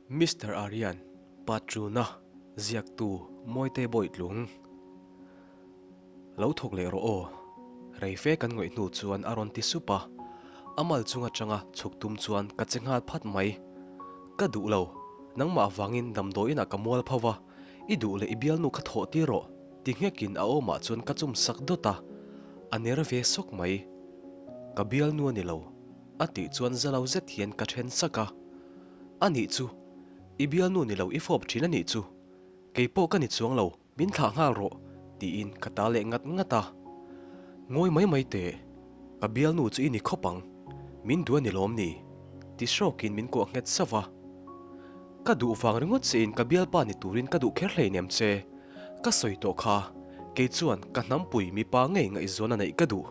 Mister Aryan, Patruna, ziaktu Mawite Bawitlung. Lo thawk leh rawh aw. Rei fe kan ngawih hnu chuan a rawn ti sup a, a mal chung atanga chhuk tum chuan ka che nghal phat mai. Ka duh lo, nangmah avangin damdawiinah ka mual pho va, i duh leh i bialnu kha thawh tir rawh, ti nghekin a awmah chuan ka chum sak dawt a, a ner ve sawk mai. Ka bialnu a ni lo, a tih chuan za lo zet hian ka then sak a. A nih chu, i bialnu ni lo i fawp thin a nih chu, kei pawh ka ni chuang lo. Min thlah nghal rawh, tiin ka ta leh ngat ngat a. Ngawi mai mai teh, ka bialnu chu i ni khawp ang, min duh a ni lawm ni? ti hrawkin min kuah nghet sauh a. Ka duh vang ringawt che in ka bialpa ni turin ka duh kher hleinem che, ka sawi tawh kha, kei chuan ka hnampui mipa ngei ngaihzawn a neih ka duh,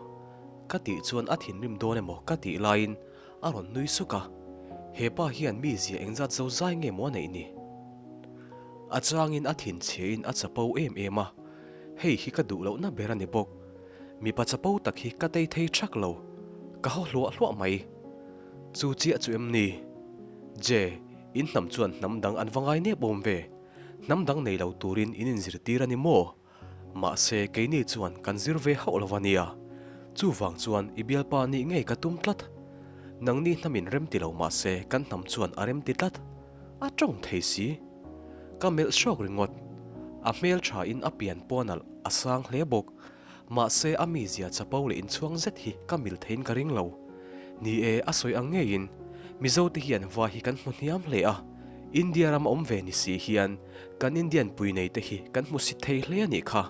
ka tih chuan a thinrim dawn emaw ka tih laiin a rawn nui suk a, hepa hian mi zia engzat zo zai nge maw a neih ni? A changin a thinchhiain a chapo em em a, hei hi ka duh lohna ber a ni bawk. Mipa chapo tak hi ka tei thei thak lo, ka haw hluah hluah mai. Chu chiah chu em ni? Je, in hnam chuan hnam dang an va ngai nep awm ve. Hnam dang nei lo turin in inzirtir a ni maw? Mahse, keini chuan kan zir ve hauh lo a nia. Chuvang chuan i bialpa nih ngei ka tum tlat. Nangni hnamin rem ti lo mahse kan hnam chuan a rem ti tlat. A tawng thei si. Ka melh hrawk ringawt. A hmel thain a pian pawh a nalh a sang hle bawk. Mahse, a mizia chapo leh inchhuang zet hi ka mil theiin ka ring lo. Ni e, a sawi ang ngeiin Mizote hian vai hi kan hmu hniam hle a. India ram awm ve ni si hian Kan Indian pui nei te hi kan hmu sit thei hle a nih kha.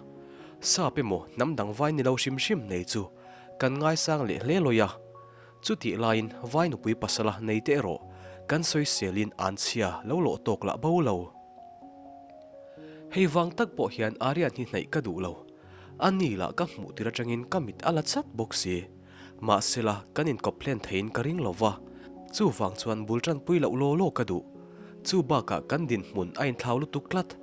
Sap emaw hnam dang vai ni lo hrim hrim nei chu kan ngaisang leh hle lawi a. Chutih laiin vai nupui pasala nei te erawh kan sawiselin an chhia lo lawh tawk lah bo lo. Hei vang tak pawh hian Aryan hi hnaih ka duh lo. A ni lah ka hmuh tir atangin ka mit a la chat bawk si. Mahsela, kan inkawp hlen theiin ka ring lo va, chuvang chuan bul tanpui loh law law ka duh. Chu bakah kan dinhmun a inthlau lutuk tlat.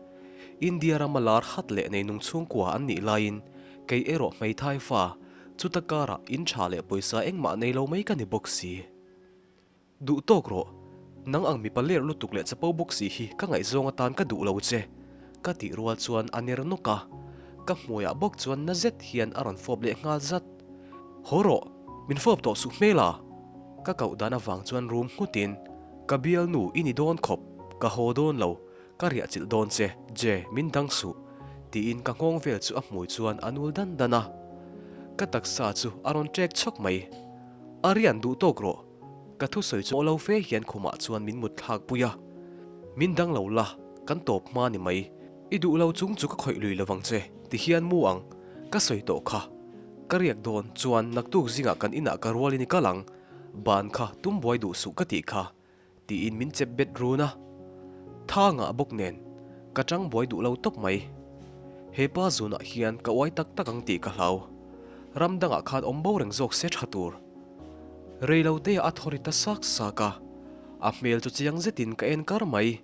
India rama lar hat leh neinung chhungkua an nih laiin kei erawh hmeithai fa, chuta karah in tha leh pawisa engmah nei lo mai ka ni bawk si. Duh tawk rawh, nang ang mipa ler lutuk leh chapo bawk si hi ka ngaihzawng atan ka duh lo che, ka tih rual chuan a ner nawk a, ka hmuaiah bawk chuan na zet hian a rawn fawp leh nghal zat. Haw rawh, min fawp tawh suh hmel a! Ka koh dan avang chuan rum nghutin, Ka bialnu i ni dawn khawp, ka haw dawn lo, ka riah chilh dawn che, Je, min dang suh, tiin ka nghawng vel chu a hmui chuan a nul dan dan a. Ka taksa chu a rawn ṭek chhawk mai. A rian duh tawk rawh. Ka thusawi chu lo fe hian khumah chuan min mut thlak pui a, Min dang lo la, kan tawp hma ni mai. I duh lo chung chu ka khawih lui lovang che, ti hian mu ang, ka sawi tawh kha. Ka riak dawn chuan naktuk zingah kan inah ka rualin i kal ang, ban kha tum buai duh suh ka tih kha, tiin min chep bet run a. Tha ngah bawk nen, ka tang buai duh lo tawp mai. He pa zunah hian ka uai tak tak ang tih ka hlau. Ram dangah khan awm bo reng zawk se tha tur. Rei lo te a thaw ri ta sak sak a, a hmel chu chiang zetin ka en kar mai.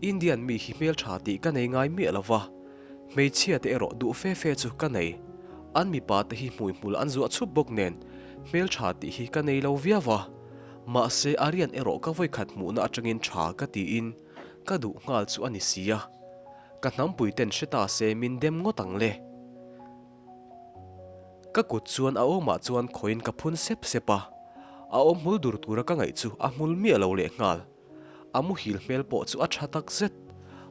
Indian mi hi hmel tha tih ka nei ngai miah lo va, hmeichhia te erawh duh fe fe chu ka nei. An mipa te hi hmuihmul an zuah chhup bawk nen hmel tha tih hi ka nei lo viau va. Mahse Aryan erawh ka vawikhat hmuhna atangin tha ka tiin ka duh nghal chu a ni si a. Ka hnampui ten hre ta se min dem ngawt ang le. Ka kut chuan a awmah chuan khawiin ka phun sep sep a, a awm hmul dur tura ka ngaih chu a hmul miah lo leh nghal. A muhil hmel pawh chu a tha tak zet,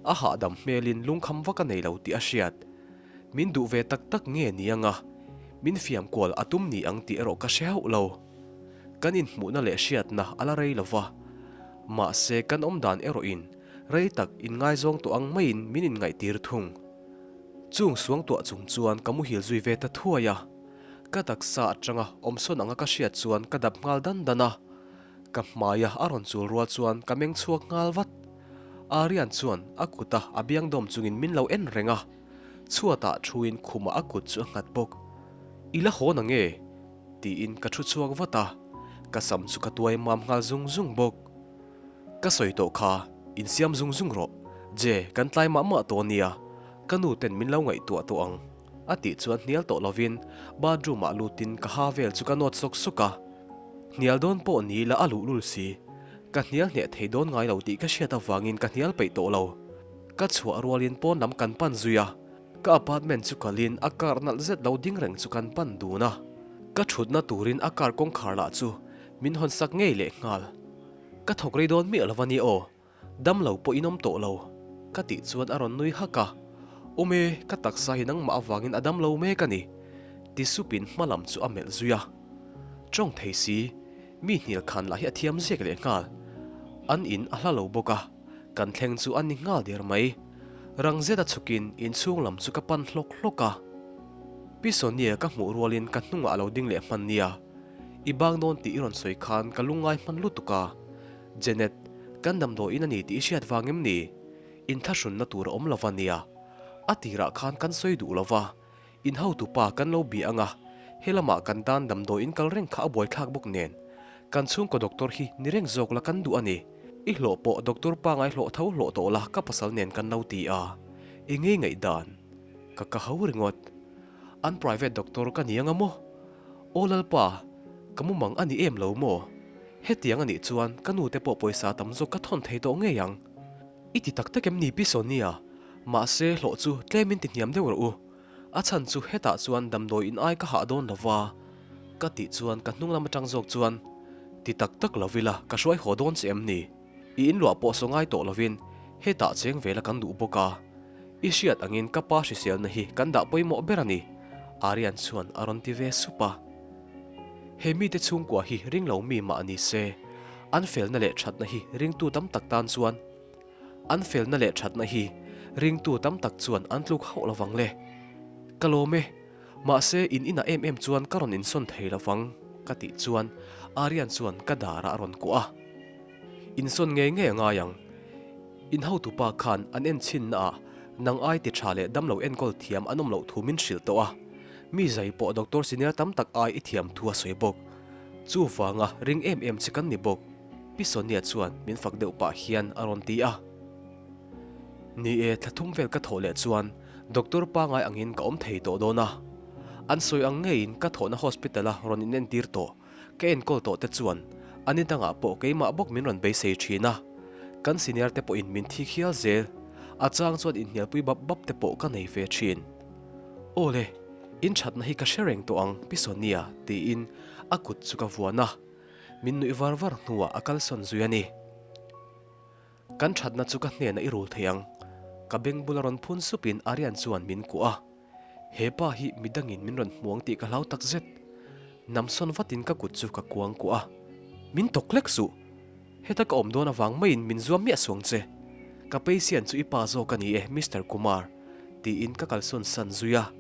a hahdam hmelin lungkham vak a nei lo tih a hriat. Min duh ve tak tak nge ni anga min fiam kual a tum ni ang tih erawh ka hre hauh lo. Kan inhmuhna leh hriatna a la rei lo va, mahse kan awmdan erawhin rei tak inngaizawng tawh ang maiin min inngaihtir thung. Chung suangtuah chung chuan ka muhil zui ve ta thuai a, ka taksa atanga awmsawn anga ka hriat chuan ka dap nghal dan dan a, ka hmaia a rawn chul rual chuan ka meng chhuak nghal vat. Aryan chuan a kuta a biang dawm chungin min lo en reng a, chhuatah thuin khumah a kut chu a nghat bawk. I la haw na nge? tiin ka thu chhuak vat a, ka sam chu ka tuai mam nghal zung zung bawk. Ka sawi tawh kha, insiam zung zung rawh. Je, kan tlai mah mah tawh ania, ka nu ten min lo ngaihtuah tawh ang. A tih chuan hnial tawh lovin bathroom ah lutin ka ha vel chu ka nawt sawk sawk a. Hnial dawn pawh ni la a luh lul si. Ka hnial hneh thei dawn ngai lo tih ka hriat avangin ka hnial peih tawh lo. Ka chhuah rualin pawn lam kan pan zui a, ka apartment chu kalin a car nalh zet lo ding reng chu kan pan dun a. Ka thutna turin a car kawngkhar lah chu min hawn sak ngei leh nghal. Ka thawk rei dawn miah lo a ni aw, dam lo pawh in awm tawh lo, ka tih chuan a rawn nui hak a. Awm e, ka taksa hi nangmah avangin a dam lo mek a ni, ti supin hma lam chu a melh zui a. Tawng thei si, mi hnial khan lah hi a thiam ziak leh nghal. An in a hla lo bawk a, kan thleng chu a ni nghal der mai. Rang zeta chhukin inchhung lam chu ka pan hlawk hlawk a. Pi Sonia ka hmuh rualin ka hnungah a lo ding leh hman nia. I bang dawn tih i rawn sawi khan ka lungngai hman lutuk a. Janet, kan damdawiin a ni tih i hriat vang em ni? Inthlahrunna tur a awm lo va nia. A tirah khan kan sawi duh lo va, in hotupa kan lo bia ang a, he lamah kan tan damdawiin kal reng kha a buaithlak bawk nen. Kan chhungkaw doctor hi ni reng zawk la kan duh a ni. I hlawh pawh doctor pangai hlawh tho hlawh tawh la ka pasal nen kan lo ti a. I ngei ngaihdan? Ka ka ho ringawt. An private doctor ka ni anga maw? Aw Lalpa, ka mumang a ni em lo maw? Hetiang a nih chuan ka nu te pawh pawisa tam zawk ka thawn thei tawh ngei ang. I ti tak tak em ni Pi Sonia? Mahse hlawh chu tlem in ti hniam deuh rawh u. A chhan chu hetah chuan damdawi in ai ka hah dawn lo va. Ka tih chuan ka hnung lam atang zawk chuan, Ti tak tak lo ila ka hruai haw dawn che em ni? I inluah pawh saw ngai tawh lovin hetah cheng vela kan duh bawk a. I hriat angin ka pa hriselna hi kan dah pawimawh ber a ni, Aryan chuan a rawn ti ve sup a. He mite chhungkua hi ring lo mi mah ni se, an felna leh thatna hi ringtu tam tak tan chuan an felna leh thatna hi ringtu tam tak chuan an tluk hauh lo vang le. Ka lawm e, mahse in inah em em chuan ka rawn insawn thei lo vang, ka tih chuan Aryan chuan ka darah a rawn kuah a. Insawn ngei ngei a ngai ang. In hotupa khan an en chhinnaah nang ai ti tha leh damlo enkawl thiam an awm loh thu min hrilh tawh a. Mi zai pawh doctor senior tam tak ai i thiam thu a sawi bawk. Chuvanga ring em em che kan ni bawk, Pi Sonia chuan min fak deuh pah hian a rawn ti a. Ni e, thla thum vel ka thawh leh chuan doctor pangai angin ka awm thei tawh dawn a. An sawi ang ngeiin ka thawhna hospital a rawn inentir tawh. Ka enkawl tawh te chuan a ni dangah pawh keimah bawk min rawn beisei thin a, kan senior te pawhin min thi khial zel, a chang chuan inhnialpui bap bap te pawh ka nei ve thin. Aw le, in thatna hi ka hre reng tawh ang Pi Sonia tiin a kut chu ka vuan a, min nuih var var hnuah a kalsawn zui a ni. Kan thatna chu ka hnenah i rul thei ang. Ka beng bula rawn phun supin Aryan chuan min kuah a. He pa hi midangin min rawn hmuang tih ka hlau takzet. Namsawn vatin ka kut chu ka kuang kuah a. Min tawk hlek suh. Heta ka awm dawn avang maiin min zuam miah suang che. Ka patient chu i pa zawk a ni e, Mister Kumar, tiin ka kalsawn san zui a.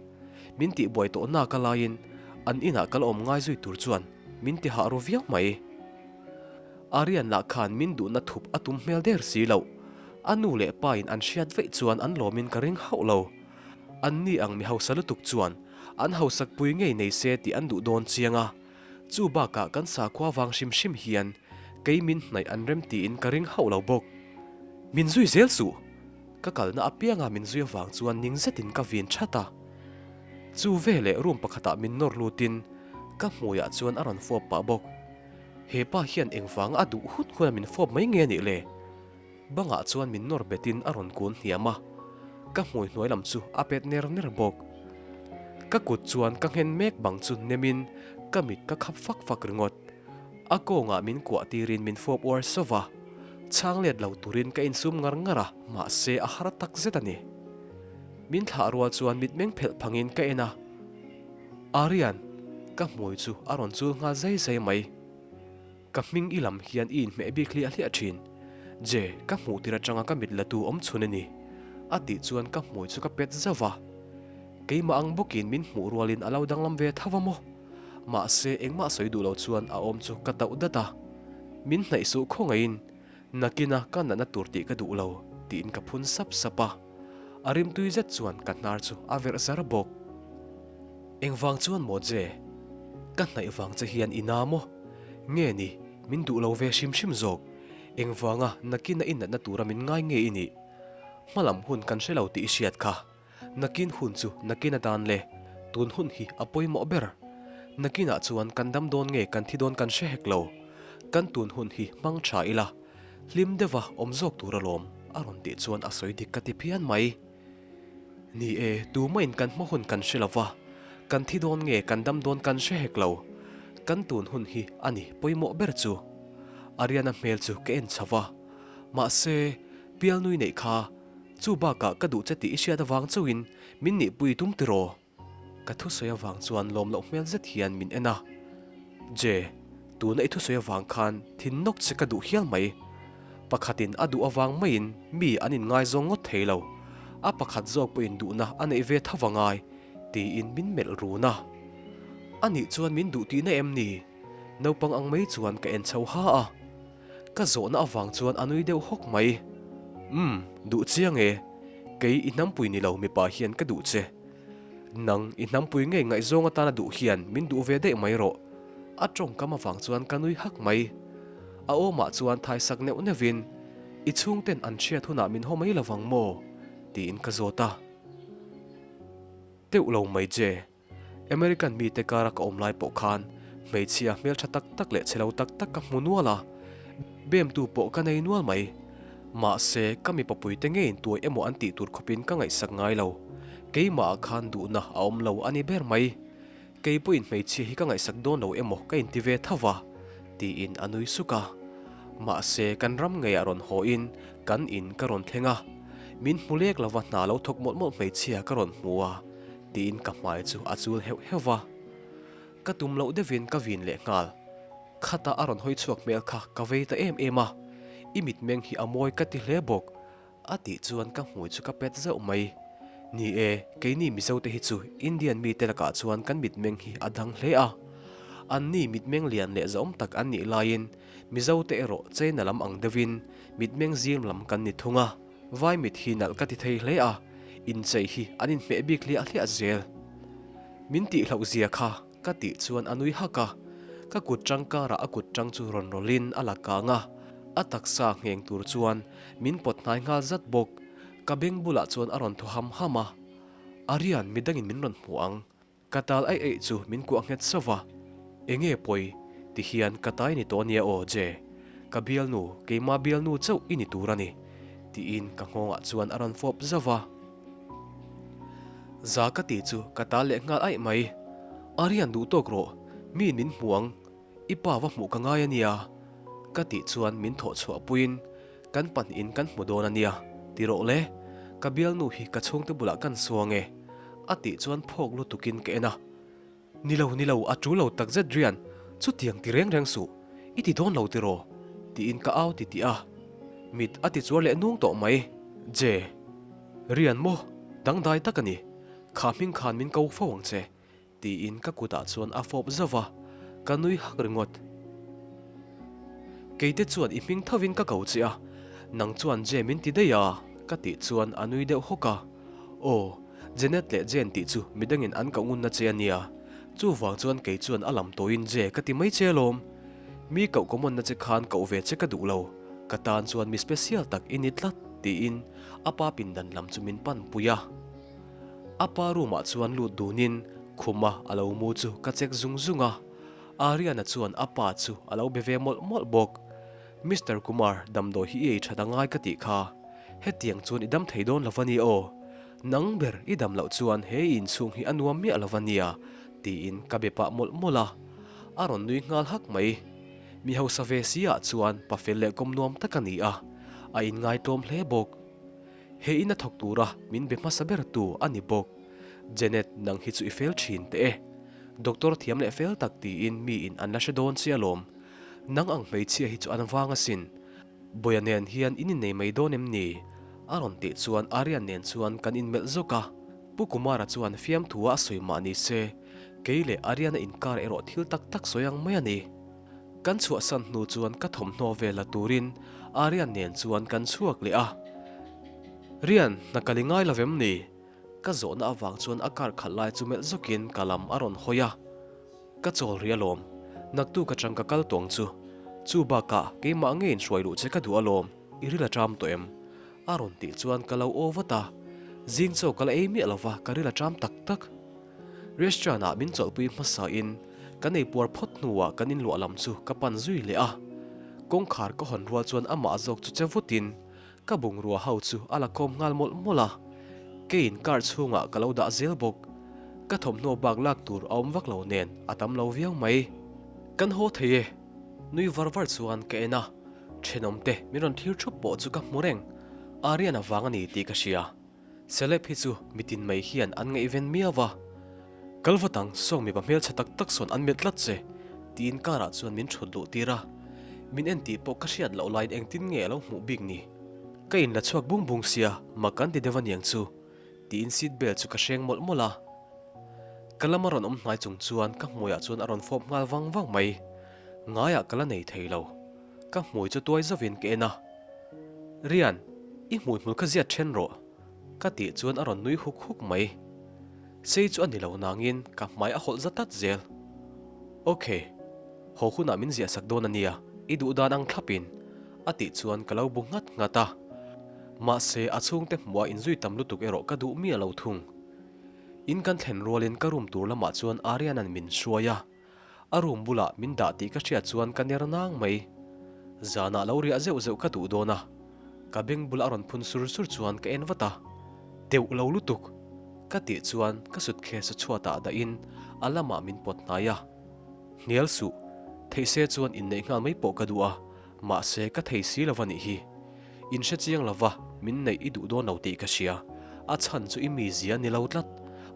Min tihbuai tawh naka laiin an inah ka la awm ngai zui tur chuan min ti hah ru viau mai. Aryan lah khan min duhna thup a tum hmel der si loh. A nu leh pa in an hriat veih chuan an lawmin ka ring hauh lo. An ni ang mi hausa lutuk chuan an hausak pui ngei nei se tih an duh dawn chiang a. Chu bakah kan sakhua vang hrim hrim hian kei min hnaih an rem tiin ka ring hauh lo bawk. Min zui zel suh! Ka kalna apianga min zui avang chuan ning zetin ka vin that a. Chu veleh room pakhatah min nawr lutin ka hmuiah chuan a rawn fawp pah bawk. He pa hian engvanga a duh hun hun a min fawp mai nge nih le? Bangah chuan min nawr betin a rawn kun hniam a, ka hmui hnuai lam chu a pet ner ner bawk. Ka kut chuan ka nghen mek bang chu nemin ka mit ka khap fak fak ringawt. A kawngah min kuah tirin min fawp uar sauh va, chhang let lo turin ka insum ngar ngar a, mahse a har tak zet a ni. Min thlah rual chuan mitmeng phelh phangin ka en a. Aryan, ka hmui chu a rawn chul nghal zai zai mai. Ka hming i lam hian i inhmeh bik hliah hliah thin. Je, ka hmuh tir atanga ka mit latu awm chhun a ni. A tih chuan ka hmui chu ka pet zauh va. Keimah ang bawkin min hmuh rualin a lo danglam ve tho a maw? Mahse, engmah sawi duh lo chuan a awm chu ka tauh dat a. Min hnaih suh khawngaihin, nakina ka natna tur tih ka duh lo, tiin ka phun sap sap a. A rimtui zet chuan ka hnar chu a verh zar bawk. Engvang chuan maw che? Ka hnaih vang che hian i na maw? Nge ni, min duh lo ve hrim hrim zawk. Engvanga nakina i natna tura min ngai nge i nih? Hmalam hun kan hre lo tih i hriat kha. Nakin hun chu nakin atan le, tun hun hi a pawimawh ber. Nakinah chuan kan dam dawn nge kan thi dawn kan hre hek lo. Kan tun hun hi hmang tha ila. Hlim deuha awm zawk tur alawm a rawn tih chuan a sawi dik ka ti phian mai. Ni e, tumahin kan hma hun kan hre lo va, kan thi dawn nge kan dam dawn kan hre hek lo. Kan tun hun hi a ni pawimawh ber chu. Ariana hmel chu ka en chho va, mahse, pialnui neih kha chu bakah ka duh che tih i hriat avang chauhin min nihpui tum tiraw? Ka thusawi avang chuan lawm loh hmel zet hian min en a, Je, tuna i thusawi avang khan thin nawk che ka duh hial mai. Pakhatin a duh avang maiin mi an inngaizawng ngawt thei lo, a pakhat zawk pawhin duhna a neih ve tho angai, tiin min melh run a. Anih chuan min duh tihna em ni? Naupang ang mai chuan ka en chho ha a. Ka zawhna avang chuan a nui deuh hawk mai. Umm, duh chiang e. Kei i hnampui ni lo mipa hian ka duh che. Nang i hnampui ngei ngaihzawng atana duh hian min duh ve daih mai rawh. A tawngkam avang chuan ka nui hak mai. A awmah chuan thaisak neuh neuhin, I chhungten an hriat hunah min haw mai lovang maw? tiin ka zawt a. Teuh lo mai che. American mite kara ka awm lai pawh khan hmeichhia hmeltha tak tak leh chhelo tak tak ka hmu nual a, bemtu pawh ka nei nual mai. Mahse, ka mipa puite ngeiin tuai emaw an tih tur khawpin ka ngaihsak ngai lo. Keimahah khan duhna a awm lo a ni ber mai. Kei pawhin hmeichhia hi ka ngaihsak dawn lo emaw ka inti ve tho va, tiin a nui suk a. Mahse, kan ram ngeiah rawn hawiin kan in ka rawn thleng a, min hmu lek lova hna lo thawk mawlh mawlh hmeichhia ka rawn hmu a. Tiin ka hmai chu a chul heuh heuh va. Ka tum loh deuhin ka vin leh nghal. Khata a rawn hawi chhuak hmel kha ka vei ta em em a, i mitmeng hi a mawi ka ti hle bawk, a tih chuan ka hmui chu ka pet zauh mai. Ni e, keini Mizote hi chu Indian mite lakah chuan kan mitmeng hi a dang hle a. Anni mitmeng lian leh zahawm tak an nih laiin Mizote erawh China lam ang deuhin mitmeng zim lam kan ni thung a. Vai mit hi nalh ka ti thei hle a, inchei hi an inhmeh bik hliah hliah zel. Min tih hlauh zia kha ka tih chuan a nui hak a, ka kut tang karah a kut tang chu rawn rawlhin a la kang a, a taksa ngheng tur chuan min pawt hnai nghal zat bawk. Ka beng bulah chuan a rawn thaw ham ham a, Arian midangin min rawn hmu ang. Ka tal aih aih chu min kuah nghet sauh va, Enge pawi? Ti hian ka tai ni tawh ania aw Je, ka bialnu, keima bialnu chauh i ni tur a ni, tiin ka nghawngah chuan a rawn fawp zauh va. Za ka ti chu ka tal leh nghal aih mai, Arian duh tawk rawh, miin min hmu ang, I pa va hmuh ka ngai a nia, ka tih chuan min thawh chhuah puiin kan pahnihin kan hmu dawn a nia, ti rawh le, ka bialnu hi ka chhungte bulah kan suang e, a tih chuan phawk lutukin ka en a. Ni lo, ni lo, a tul lo takzet Rian, chutiang ti reng reng suh, i ti dawn lo tiraw? tiin ka au ti tih a, mit a ti chuar leh nung tawh mai. Je, Rian maw, dangdai tak a ni, kha hming khan min ko fo ang che, Tiin ka kutah chuan a fawp zauh va, ka nui hak ringawt. Keite chuan i hming thovin ka ko che a, nang chuan Je min ti daih a, ka tih chuan a nui deuh hawk a. Aw, Janet leh Jane tih chu midangin an koh ngunna che a nia, chuvang chuan kei chuan a lam tawiin Je ka ti mai che alawm. Mi koh common na che khan koh ve che ka duh lo, ka tan chuan mi special tak i ni tlat, tiin a pa pindan lam chu min pan pui a. A pa room ah chuan lut dunin khuma a lo mu chu ka check zung zung a, Ariana chuan a pa chu a lo be ve mawlh mawlh bawk. Mister Kumar, damdawi hi i ei that a ngai ka tih kha. Hetiang chuan i dam thei dawn lo va ni aw. Nang ber i dam loh chuan he i inchhung hi a nuam miah lo va nia, tiin ka be pah mawlh mawlh a. A rawn nui nghal hak mai. Mi hausa ve si ah chuan pa fel leh kawm nuam tak a ni a, a inngaitawm hle bawk. He in a thawk tura min be hmasa ber tu a ni bawk. Janet, nang hi chu i fel thin teh e. Doctor thiam leh fel tak tiin mi in an la hre dawn che alawm. Nang ang hmeichhia hi chu an vang asin. Bawia nen hian in innei mai dawn em ni? A rawn tih chuan Aryan nen chuan kan inmelh zawk a. Pu Kumara chuan fiamthua a sawi mah ni se, kei leh Aryan-a inkar erawh thil tak tak sawi ang mai a ni. Kan chhuahsan hnu chuan ka thawmhnaw vel la turin Aryan nen chuan kan chhuak leh a. Rian, hna kal i ngai lo vem ni? Ka zawhna avang chuan a car khalh lai chu melh zawkin ka lam a rawn hawi a. Ka chawl rih alawm, naktuk atang ka kal tawng chu. Chu bakah keimah ngeiin hruai luh che ka duh alawm, i ril a ṭam tawh em? A rawn tih chuan ka lo aw vat a. Zing chaw ka la ei miah lova ka ril a ṭam tak tak. Restaurant ah min chawlhpui hmasa in kan ei puar phawt hnuah kan inluah lam chu ka pan zui leh a. Kawngkhar ka hawn rual chuan amah zawk chu che vutin ka bungrua ho chu a la khawm nghal mawlh mawlh a. Keiin car chhungah ka lo dah zel bawk. Ka thawmhnaw bak lak tur a awm vak lo nen a tam lo viau mai. Kan haw thei e. Nui var var chuan ka en a, thenawmte min rawn thlir thup pawh chu ka hmu reng. Aryan avang a ni tih ka hria. Celeb hi chu mitin mai hian an ngaihven miau va. Kal vat ang, sawng mipa hmelchhe tak tak sawn an melh tlat che, tiin car ah chuan min thut luh tir a. Min en tih pawh ka hriat loh laiin engtin nge a lo hmuh bik ni? Ka inla chhuak bung bung sia, mak an ti deuh aniang chu, tiin seat belt chu ka hreng mawlh mawlh a. Ka lama rawn awm hnai chung chuan ka hmuiah chuan a rawn fawp nghal vang vang mai. Ngaiah ka la nei thei lo. Ka hmui chu tuai zauhin ka en a. Rian, i hmui hmul kha ziat then rawh, ka tih chuan a rawn nui huk huk mai. Sei chu a ni lo nangin ka hmai a hawlh za tlat zel. Ok, haw hunah min ziah sak dawn a nia, i duh dan ang thlapin, a tih chuan ka lo bu nghat nghat a. Mahse, a chhungte hmuha inzui tam lutuk erawh ka duh miah lo thung. In kan thlen rualin ka room tur lamah chuan Ariana'n min hruai a. A room bulah min dah tih ka hriat chuan ka ner nang mai. Zanah lo riah zeuh zeuh ka duh dawn a, ka beng bula a rawn phun sur sur chuan ka en vat a, Deuh lo lutuk! Ka tih chuan ka suitcase a chhuatah dahin a lamah min pawt hnai a. Hnial suh, theih se chuan inneih nghal mai pawh ka duh a, mahse ka thei si lo va nih hi. In hre chiang lo va, min neih i duh dawn lo tih ka hria. A chhan chu i mizia ni lo tlat.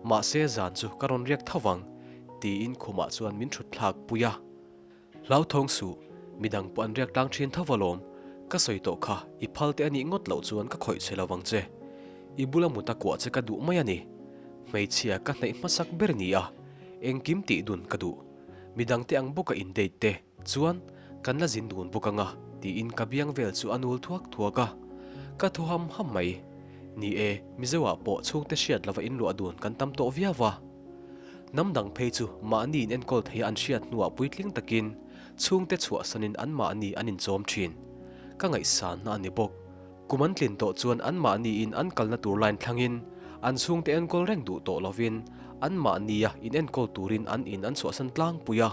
Mahse zan chu ka rawn riak tho vang, tiin khumah chuan min thut thlak pui a. Hlauthawng suh, midang pawh an riak tlang thin tho alawm. Ka sawi tawh kha, i phal te a nih ngawt loh chuan ka khawih che lo vang che. I bula mut a kuah che ka duh mai a ni. Hmeichhia ka hnaih hmasak ber ni a, engkim tih dun ka duh. Midangte ang bawka in date te. Chuan, kan la zin dun bawk anga, tiin ka biang vel chu a nul thuak thuak a. Ka thaw ham ham mai. Ni e, Mizo ah pawh chhungte hriat lova inluah dun kan tam tawh viau va. Hnam dang phei chu mahni in enkawl theia an hriat hnuah puitling takin chhungte chhuahsanin anmahni an inchawm thin. Ka ngaihsanna a ni bawk. Kum an tlin tawh chuan anmahniin an kalna tur line thlangin an chhungte enkawl reng duh tawh lovin anmahnia inenkawl turin an in an chhuahsan tlangpui a.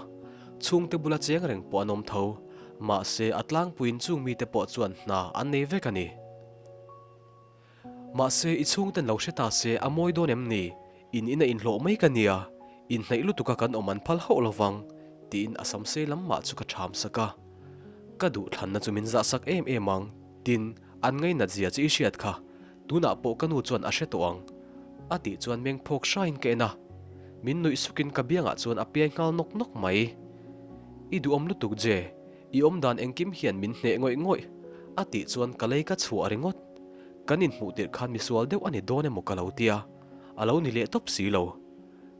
Chhungte bula cheng reng pawh an awm tho. Mahse, a tlangpuiin chung mite pawh chuan hna an nei vek a ni. Mahse, i chhungten lo hre ta se a mawi dawn em ni? In ina inhlawh mai ka nia, inhnaih lutuka kan awm an phal hauh lo vang, tiin a sam sei lam mah chu ka ṭham sak a. Ka duhthlanna chu min zahsak em em ang, tin, an ngainat zia chu i hriat kha. Tunah pawh ka nu chuan a hre tawh ang. A tih chuan meng phawk hrain ka en a. Min nuih sukin ka biangah chuan a piai nghal nawk nawk mai. I duhawm lutuk je, i awmdan engkim hian min hneh ngawih ngawih, a tih chuan ka lei ka chhuah ringawt. Kan inhmuh tirh khan misual deuh a ni dawn emaw ka lo tia, a lo ni leh tawp si lo.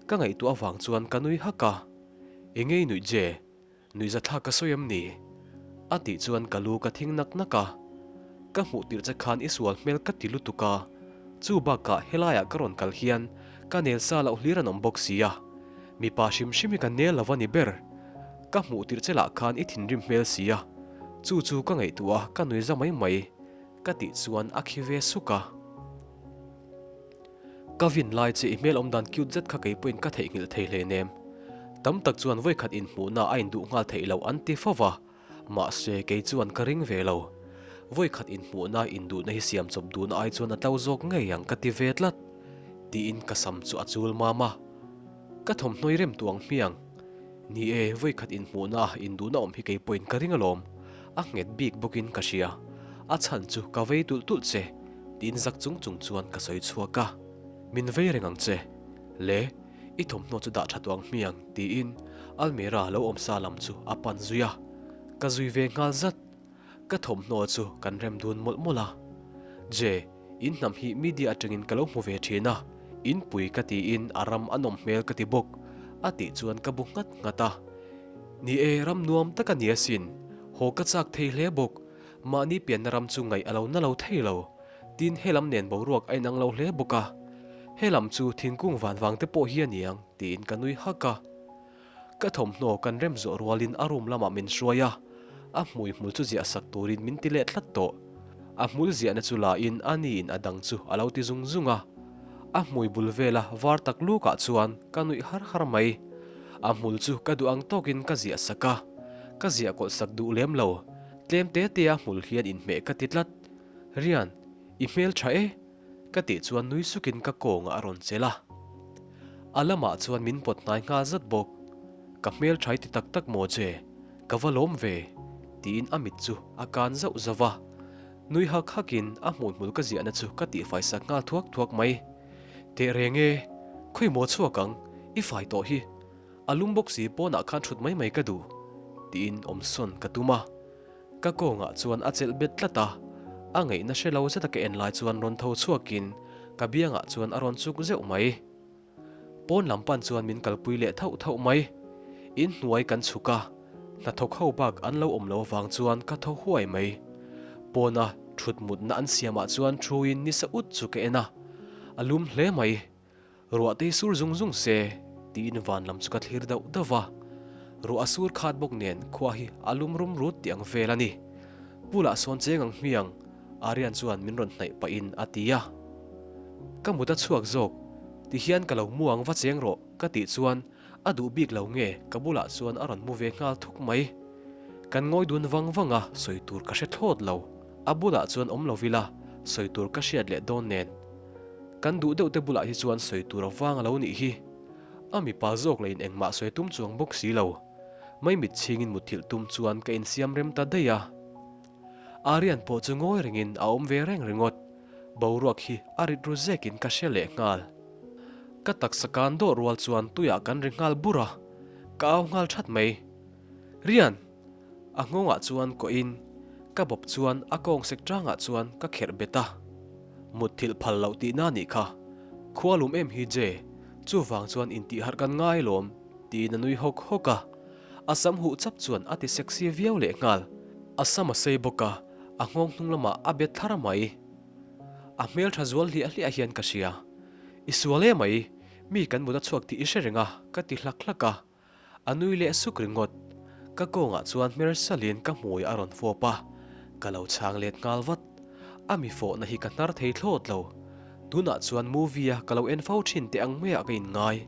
Ka ngaihtuah avang chuan ka nui hak a. Engei nuih je? Nuihzathlak ka sawi em ni? A tih chuan ka lu ka thing nak nak a. Ka hmuh tirh che khan i sual hmel ka ti lutuk a, chu bakah helaiah ka rawn kal hian ka nel sa loh hlir an awm bawk si a. Mipa hrim hrim hi ka nel lo a ni ber. Ka hmuh tirh che lah khan i thinrim hmel si a, chu chu ka ngaihtuah a ka nuihza mai mai ka tih chuan a khi ve suk a. Ka vin lai che i hmel awm dan cute zet kha kei pawhin ka theihnghilh thei hleinem. Tam tak chuan vawikhat inhmuhna a induh nghal theih loh an ti fo va, mahse kei chuan ka ring ve lo. Vawikhat inhmuhna induhna hi siam chawp duhna ai chuan a tlo zawk ngei ang ka ti ve tlat. Tiin ka sam chu a chul mam a. Ka thawmhnaw i rem tuh ang hmiang. Ni e, vawikhat inhmuhna a induhna awm hi kei pawhin ka ring alawm. A nghet bik bawkin ka hria. A chhan chu ka vei tulh tulh che. Tiin zak chung chung chuan ka sawi chhuak a. Min vei reng ang che. Le, i thawmhnaw chu dah tha tuang hmiang, tiin almirah lo awm sa lam chu a pan zui a. Ka zui ve nghal zat. Ka thawmhnaw chu kan rem dun mawlh mawlh a. Je, in hnam hi media atangin ka lo hmu ve thin a, in pui ka tiin a ram a nawm hmel ka ti bawk, a tih chuan ka bu nghat nghat a. Ni e, ram nuam tak a ni asin. Haw ka chak thei hle bawk. Mahni pianna ram chu ngaih a lo na lo thei lo. Tin, he lam nen boruak a inang lo hle bawk a. He lam chu thingkung van vang te pawh hi a niang, tiin ka nui hak a. Ka thawmhnaw kan rem zawh rualin a room lamah min hruai a, a hmui hmul chu ziah sak turin min ti leh tlat tawh. A hmul ziahna chu la in a niin a dang chu a lo ti zung zung a. A hmui bul vela var tak lukah chuan ka nuih har har mai. A hmul chu ka duh ang tawkin ka ziah sak a, ka ziah kawlh sak duh lem lo. Tlem te te a hmul hian inhmeh ka ti tlat. Rian, i hmel tha e? Ka tih chuan nui sukin ka kawngah a rawn chelh a. A lamah chuan min pawt hnai nghal zat bawk. Ka hmel tha i ti tak tak maw che? Ka va lawm ve? Tiin a mit chu a kan zauh zauh a. Nui hak hakin a hmuihmul ka ziahna chu ka tihfai sak nghal thuak thuak mai. Teh reng e, khawi maw chhuak ang, i fai tawh hi. A lum bawk si pawnah khan thut mai mai ka duh, tiin awmsawn ka tum a. Ka kawngah chuan a chelh bet tlat a, a ngaihna hre lo zeta ka en lai chuan rawn tho chhuakin ka biangah chuan a rawn chuk zeuh mai. Pawn lam pan chuan min kalpui leh thauh thauh mai. In hnuai kan chhuk a, hnathawk ho bak an lo awm lo avang chuan ka thaw huai mai. Pawna thut mutna an siamah chuan thuin nisa ut chu ka en a, a lum hle mai. Ruah te sur zung zung se tiin van lam chu ka thlir dauh dauh va. Ruah a sur khat bawk nen khua hi a lum rum rut tih ang vel a ni. Pulah sawn cheng ang hmiang Aryan chuan min rawn hnaih pahin a ti a. Ka mut a chhuak zawk, ti hian ka lo mu ang va cheng rawh ka tih chuan a duh bik lo nge ka bulah chuan a rawn mu ve nghal thuk mai. Kan ngawi dun vang vang a, sawi tur ka hre thlawt lo. A bulah chuan awm lo ila, sawi tur ka hriat leh dawn nen. Kan duh deuh te bulah hi chuan sawi tur a vang a lo nih hi. A mipa zawk lah in engmah sawi tum chuang bawk si lo. Maimit chhingin mutthilh tum chuan ka insiam rem ta daih a. Aryan pawh chu ngawi rengin a awm ve reng ringawt. Boruak hi a rit ru zekin ka hre leh nghal. Ka taksa kan dawh rual chuan tuiah kan ri nghal bur a, ka au nghal that mai. Rian! A nghawngah chuan kawhin ka bawp chuan a kawng sek tangah chuan ka kherh bet a. Mutthilh phal loh tihna nih kha. Khua lum em hi Je, chuvang chuan intihharh kan ngai lawm, tiin a nui hawk hawk a. A sam huh chap chuan a ti sexy viau leh nghal. A sam a sei bawk a, a nghawng hnung lamah a bet thlar mai. A hmel tha zual hliah hliah hian ka hria. I sual em mai, mi kan mut a chhuak tih i hre reng a, ka ti hlak hlak a. A nui leh suk ringawt. Ka kawngah chuan hmer salin ka hmui a rawn fawp a, ka lo chhang let nghal vat. A mi fawhna hi ka hnar thei thlawt lo. Tunah chuan movie a ka lo en fo thin teh ang maiah ka inngai.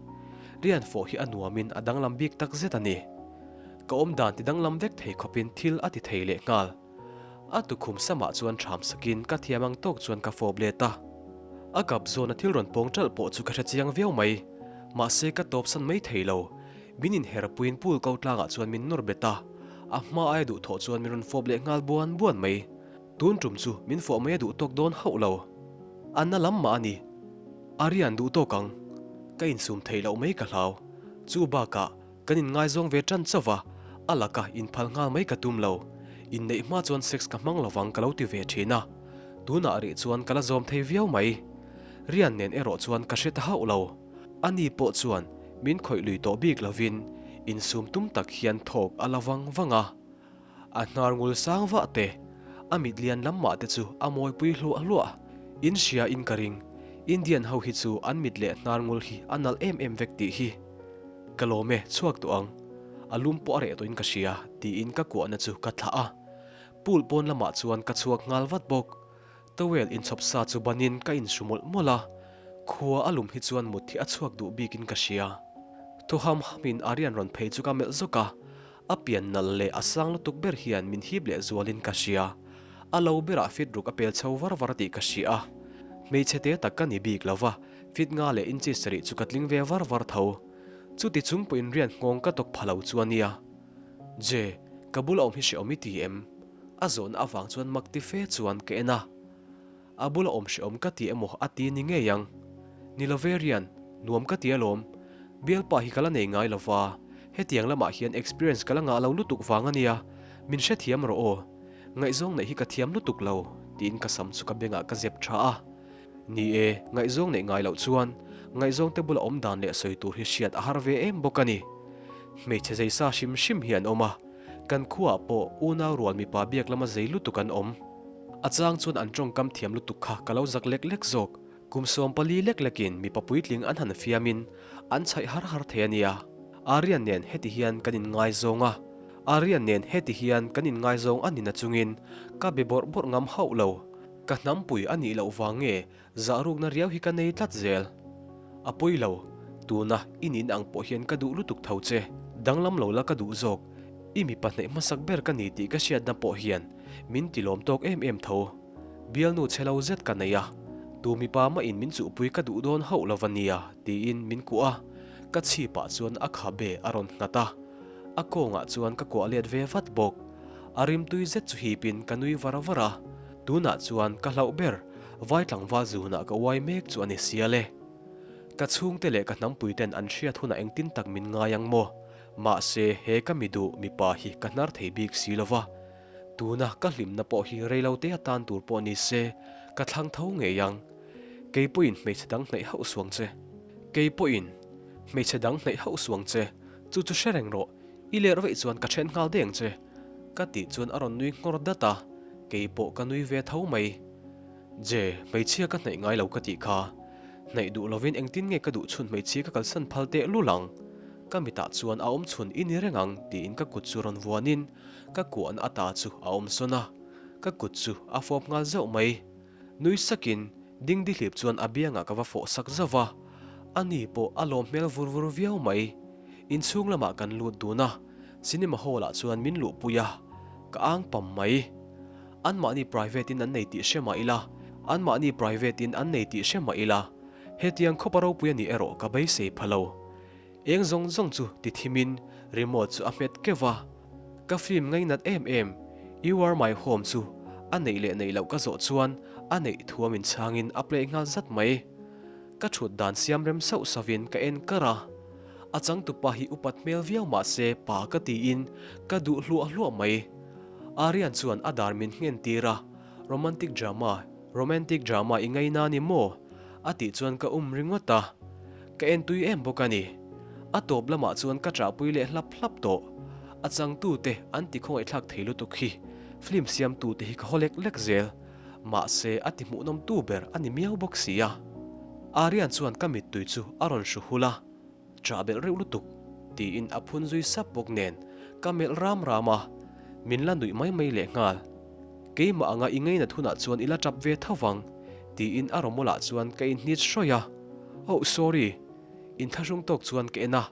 Rian fawh hi a nuamin a danglam bik tak zet a ni. Ka awmdan ti danglam vek thei khawpin thil a ti thei leh nghal. A tukhum samah chuan ṭham sakin ka thiam ang tawk chuan ka fawp let a. A kap zawna thil rawn pawng ṭalh pawh chu ka hre chiang viau mai. Mahse ka tawpsan mai thei lo. Min inherpuiin pool ko tlangah chuan min nawr bet a. A hma aia duhthawh chuan min rawn fawp leh nghal buan buan mai. Tun ṭum chu min fawh mai a duh tawk dawn hauh lo. A na lam mah a ni. A rian duh tawk ang. Ka insum theih loh mai ka hlau. Chu bakah kan inngaizawng ve ṭan chauh va, a laka inphal nghal mai ka tum lo. Inneih hma chuan sex ka hmang lovang ka lo ti ve ṭhin a. Tunah rih chuan ka la zawm thei viau mai. Rian nen erawh chuan ka hre ta hauh lo. Ani pawh chuan min khawih lui tawh bik lovin insum tum tak hian thawk a la vang vang a. A hnar ngul sang vah te, a mit lian lam mah te chu a mawipui hluah hluah. In hria in ka ring, Indian ho hi chu an mit leh hnar ngul hi a nalh em em vek tih hi. Ka lawm e, chhuak tawh ang. A lum pawh a reh tawhin ka hria, tiin ka kuahna chu ka thlah a. Pool pawn lamah chuan ka chhuak nghal vat bawk. Towel inchhawp sa chu banin ka inhru mawlh mawlh a, khua a lum hi chuan mut hi a chhuak duh bikin ka hria. Thaw ham hamin Aryan rawn phei chu ka melh zawk a, a pian nalh leh a sang lutuk ber hian min hip leh zualin ka hria. A lo berah fit ruk a pel chho var var tih ka hria a, hmeichhe te tak ka ni bik lo va, fit nga leh inchi sarih chu ka tling ve var var tho. Chuti chung pawhin rian nghawng ka tawk pha lo chu a nia. Je, ka bula awm hi hrehawm i ti em? A zawhna avang chuan mak ti fe chuan ka en a. A bula awm hrehawm ka ti emaw a ti ni ngei ang. Ni lo ve rian, nuam ka ti alawm. Bialpa hi ka la nei ngai lo va, hetiang lamah hian experience ka la ngah lo lutuk vang a nia, min hrethiam rawh aw. Ngaihzawng neih hi ka thiam lutuk lo, tiin ka sam chu ka bengah ka zep tha a. Ni e, ngaihzawng neih ngai loh chuan ngaihzawng te bula awm dan leh sawi tur hi hriat a har ve em bawk a ni. Hmeichhe zei sa hrim hrim hi an awm a, kan khuaah pawh unau rual mipa biak lama zei lutuk an awm. A chang chuan an tawngkam thiam lutuk kha ka lo zak lek lek zawk. Kum 14 lek lekin mipa puitling an han fiamin an chhaih har har thei a nia. Aryan nen heti hian kan inngaizawng a, Aryan nen heti hian kan inngaizawng a ni na chungin ka be bawrh bawrh ngam hauh lo. Ka hnampui a nih loh vang nge zah rukna riau hi ka nei tlat zel. A pawi lo, tuna i nin ang pawh hian ka duh lutuk tho che. Danglam lo la ka duh zawk. I mipa hnaih hmasak ber ka ni tih ka hriatna pawh hian min ti lawm tawk em em tho. Bialnu chhe lo zet ka nei a, tu mipa mah in min chuhpui ka duh dawn hauh lo va nia tiin min kuah a, ka chhipah chuan a khabe a rawn nghat a, a kawngah chuan ka kuah let ve vat bawk. A rimtui zet chu hipin ka nui var var a, tunah chuan ka hlauh ber vai tlangval zunah ka uai mek chu a ni sial e. Ka chhungte leh ka hnampui ten an hriat hunah engtin tak min ngai ang maw? Mahse he ka mi duh mipa hi ka hnar thei bik si lo va, tuna ka hlimna pawh hi reilote atan tur pawh ni se ka thlang tho ngei ang. Kei pawhin hmeichhe dang hnaih hauh suang che. Kei pawhin hmeichhe dang hnaih hauh suang che, chu chu hre reng rawh, i ler veih chuan ka then nghal deng che. Ka tih chuan a rawn nui nghawr dat a, kei pawh ka nui ve tho mai. Je, hmeichhia ka hnaih ngai lo ka tih kha. Hnaih duh lovin engtin nge ka duh chhun hmeichhia ka kalsan phal teh lul ang? Ka mitah chuan a awm chhun i ni reng ang tiin ka kut chu rawn vuanin ka kuahna ata chu a awm sawn a, ka kut chu a fawp nghal zauh mai. Nui sakin dingdi hlip chuan a biangah ka va fawh sak zauh va, ani pawh a lawm hmel vur vur viau mai. Inchhung lamah kan lut dun a, cinema hall ah chuan min luhpui a, ka ang pam mai. Anmahni private in an nei tih hre mah ila, anmahni private in an nei tih hre mah ila, hetiang khawpa ropui a nih erawh ka beisei pha lo. Eng zawng zawng chu ti thimin remote chu a hmet keuh va, ka film ngainat em em You Are My Home chu a neih leh neih loh ka zawh chuan a neih thuam inchhangin a play nghal zat mai. Ka thut dan siam rem sauh sauhin ka en kar a, a changtupa hi upat hmel viau mah se pa ka tiin ka duh hluah hluah mai. Aryan chuan a dar min nghen tir a, Romantic drama, romantic drama i ngaina ni maw? a tih chuan ka um ringawt a, ka en tui em bawk a ni. A tawp lamah chuan ka ṭahpui leh hlap hlap tawh. A changtute an ti khawngaihthlak thei lutuk hi film siamtute hi ka haw lek lek zel. Mahse a ti hmuhnawmtu ber a ni miau bawk si a. Aryan chuan ka mittui chu a rawn hru hul a. Ṭah belh reuh lutuk, tiin a phun zui sap bawk nen ka melh ram ram a, min la nuih mai mai leh nghal. Keimah anga i ngainat hunah chuan i la ṭap ve tho vang, tiin a rawmawlah chuan ka inhnit hrawih a. Oh, sorry, inthlahrung tawk chuan ka en a,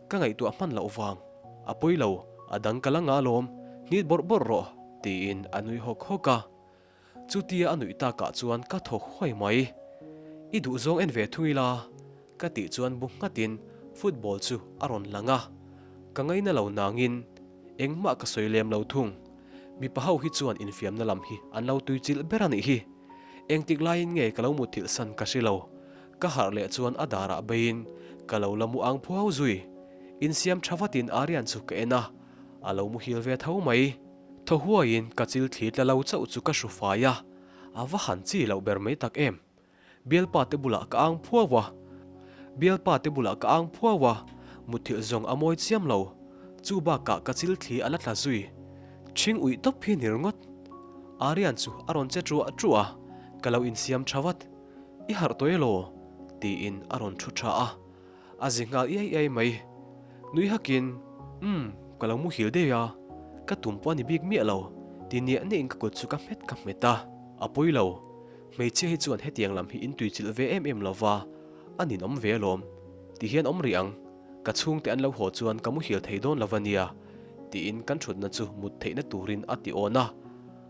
ka ngaihtuah hman loh vang. A pawi lo, a dang ka la ngah alawm, hnit bawrh bawrh rawh, tiin a nui hawk hawk a. Chutia a nuih takah chuan ka thaw huai mai. I duhzawng en ve thung ila, ka tih chuan bu nghatin football chu a rawn lang a. Ka ngaina lo nangin engmah ka sawi lem lo thung. Mipa ho hi chuan infiamna lam hi an lo tuichilh ber a nih hi. Engtik laiin nge ka lo mutthilh san ka hre lo. Ka harh leh chuan a darah beiin ka lo la mu ang phuau zui. Insiam tha vatin Aryan chu ka en a, a lo muhil ve tho mai. Thaw huaiin ka chil thli tla lo chauh chu ka hru fai a, a va han chi loh ber mai tak em. Bialpa te bulah ka ang phuau a, bialpa te bulah ka ang phuau a, mutthilh zawng a mawi chiam lo. Chu bakah ka chil thli a la tla zui. Ṭhing uih tawp hi ni ringawt. Aryan chu a rawn che ṭuah ṭuah a, ka lo insiam ṭha vat. I harh tawh elaw? tiin a rawn ṭhu ṭha a. A zi nghal iai iai mai. Nui hakin, Umm, ka lo muhil daih a, ka tum pawh a ni bik miah lo, ti niah niahin ka kut chu ka hmet ka hmet a. A pawi lo, hmeichhia hi chuan hetiang lam hi in tuichilh ve em em lo va, a ninawm ve alawm. Ti hian awm rih ang, ka chhungte an lo haw chuan ka muhil thei dawn lo va nia, tiin kan thutna chu mut theihna turin a ti awn a.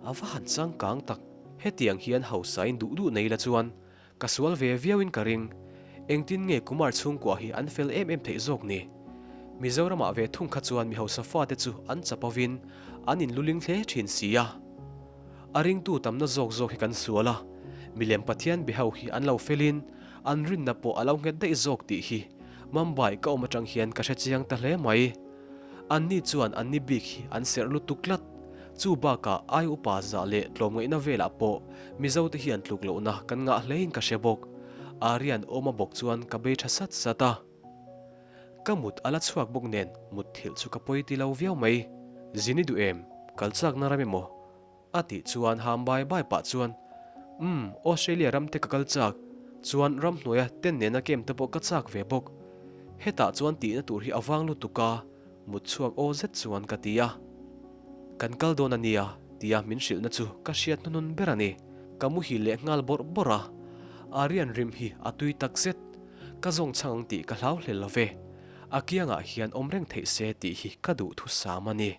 A va han changkang tak, hetiang hian hausain duh duh nei la chuan Ka sual ve viauin ka ring. Engtin nge Kumar chhungkua hi an fel em em theih zawk ni? Mizoramah ve thung kha chuan mi hausa fate chu an chapovin an inluling hle thin si a. A ringtu tamna zawk zawk hi kan sual a, milem Pathian be ho hi an lo felin an rinna pawh a lo nghet daih zawk tih hi Mumbai ka awm atang hian ka hrechiang ta hle mai. Anni chuan anni bik hi an serh lutuk tlat. Chu bakah ai upa zah leh tlawmngaihna velah pawh Mizote hian tluk lohna kan ngah hlein ka hre bawk. Aryan awma bawk chuan ka bei tha sat sat a. Ka mut a la chhuak bawk nen mut thilh chu ka pawi ti lo viau mai. Zin i duh em? Kal chakna ram emaw? A tih chuan ham bai bai pah chuan, Umm, Australia ram te ka kal chak, chuan ramhnuaia ten nena kem te pawh ka chak ve bawk. Hetah chuan tihna tur hi a vang lutuk a, mut chhuak aw zet chuan ka ti a. Kan kal dawn a nia, tia min hrilhna chu ka hriat hnunun ber a ni. Ka muhil leh nghal bawrh bawrh a, Aryan rim hi a tui tak zet. Ka zawng chhang ang tih ka hlau hlel lo ve. A kiangah hian awm reng theih se tih hi ka duhthusam a ni.